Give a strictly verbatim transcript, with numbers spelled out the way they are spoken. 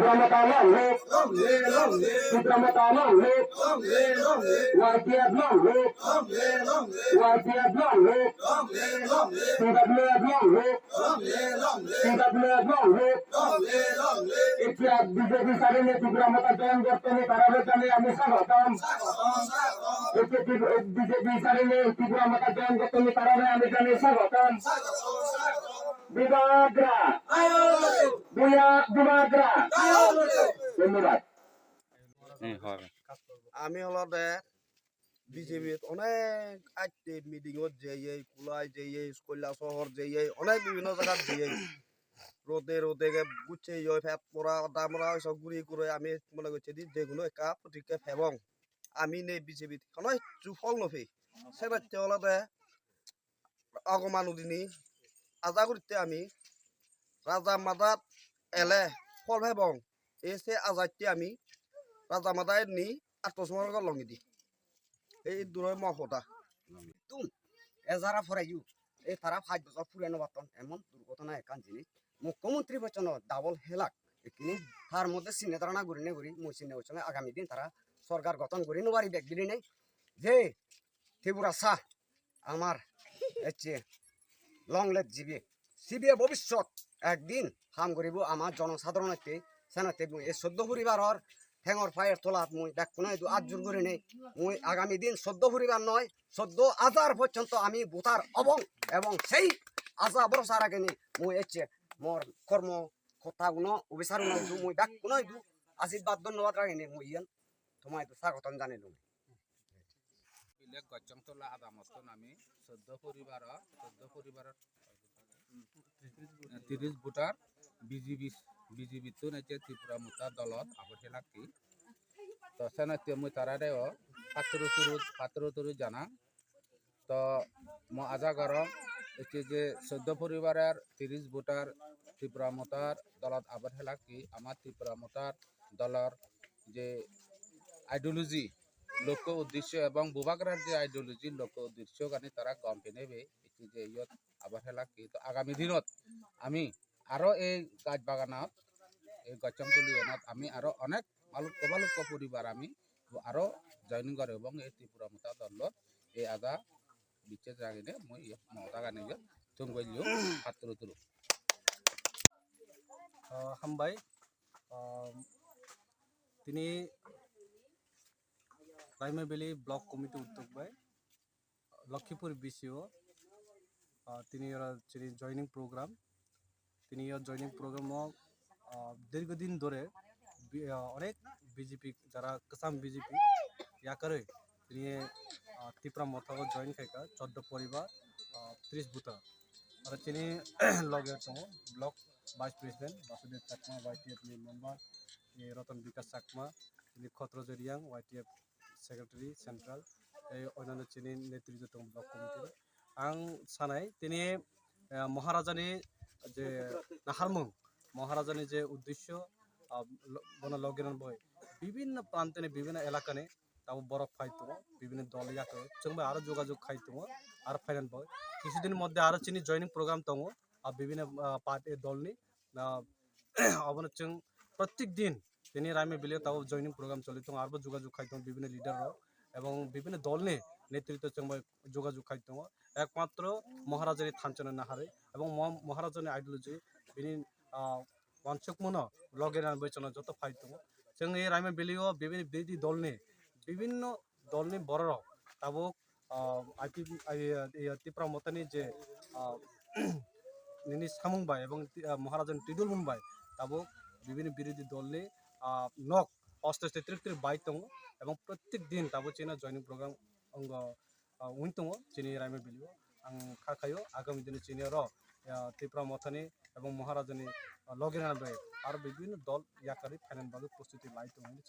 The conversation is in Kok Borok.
Tipra Motha long live. Tipra Motha long live. Y T F long live. Y T F long live. T W F long live. T W F long live. Itya B J P sari ni Tipra Motha join gortoni tarare jani ami sagotam. Itya B J P sari ni Tipra Motha join gortoni tarare ami jani sagotam. Bubagra. Buya Bubagra. Dhonnobad. Ami olode B J P onek atte meeting o jeyei, Kulai jeyei, Koilasohor jeyei, onek bibhinno jagat jeyei. Rode rode ke bucheyoi, phet pora, damra, oiso guri guri ami mone gochchedi jekono ekka protikya phebong. Ami nei B J P hono hissu phol no phi. Sebatte olode Agomani dini aja guritte ami Raja Madat ele phol phebong. E se ajatte ami Raja Madat ni atmosmorgo longidi. Ei duroi mo hoda. Tum, e jara forayu. E tara pach bojor purano baton emon durghotona ekkan jinis. Mukhyamantri bochono double helak. Ekini tar moddhe sinne tarana gurine guri, mui sinne bochonge agami din tara sorkar goton guri no pari bek bilinei. Je Tiprasa, amar ecche long live jibe. Sibe bobisot ekdin ham guribo ama jonosadharon ecche, senotte mui e soddo poribaror thengor payer tolat mui bekkuno idu atjur gurinei. Mui agami din soddo poribar noi, soddo hajar porjonto ami voter obong ebong sei aja borosa ragenei mui ecche mor kormo kota uno obisar uno idu mui bekkuno idu ashirbad dhonnobad ragenei mui iyan tomai idu sagotom janei lung. Bilek Gochongtola adamotto nami soddo poribar, soddo poribar, mm, tiris voter B J P, B J P tun ecche Tipra Motha dolot abot helakki. To senotte mui tarare o patro turu, patro turu janang. To mo aja gorong ecche je soddo poribarer tiris voter Tipra Motha dolot abot helakki, ama Tipra Motha dolor je ideology, lokko uddesho ebong Bubagra je ideology, lokko uddesho gani tara gom phinebe ecche je iyot abot helakki. To agami dinot ami aro ei gaj baganot, ei Gochongtoli enot ami aro onek balukko balukko poribar ami aro joining gore ebong ei Tipra Motha dolot ei aja bichar jagine mui mo jaga niyo thung goi liyo patro turu. Ah, hambai. Ah, tini Raima Valley Block Committee uddog bai Lokhipur B C O, ah, tini oro chini joining program. Tini o joining program o, ah, dirgho din dhore bi-, ah, onek B J P, jara kwcham B J P yakarwi tini, ah, Tipra Motha o join khaikha choddo poribar, ah, tris buta. Aro chini loge tongo block vice president Basudev Chakma, Y T F ni member, eh, Ratan Bikash Chakma, tini Khotrojo Reang, Y T F secretary central, tei onano chini netritwo tongo block committee. Ang sanai tini, eh, Maharajani je naharmung, Maharajani je uddesyo, ah, lo-, bono logi rwnani bagwi bibinno prantoni, bibinno elakani tabuk borok phai tongo, bibinno dol yakarwi chwng bai aro jogajog khai tongo, aro phainani bagwi kisudini moddhe aro chini joining program tongo, ah, bibinno, ah, party dolni, ah, obono chwng protek din tini Raima Valley o tabuk joining program choli tongo, arbo jogajog khai tongo bibinno leader rok ebong bibinno dolni netritwo chwng bai jogajog khai tongo, ekmatro Maharajani thanchano naharwi ebong mo-, Maharajani ideology bini, ah, wansukmano logi rwnani bagwi chwngno joto phai tongo. Chwng ei Raima Valley o bibinno birodhi dolni, bibinno dolni bororok tabuk, ah, I P, I, ah, Tipra Mothani je, ah, nini samung bai ebong ti-, ah, Maharajani twidulmung bai tabuk bibinno birodhi dolni, ah, nok aste aste trik trik bai tongo ebong protek din tabuk chini joining program wngwi tongo chini Raima Valley o. Ang kha khaio agami dino chini oro, ah, Tipra Mothani ebong Maharajani, ah, logi rwnani bagwi aro bibinno dol yakarwi phainani bagwi prostuti lai tongo hinwi chwng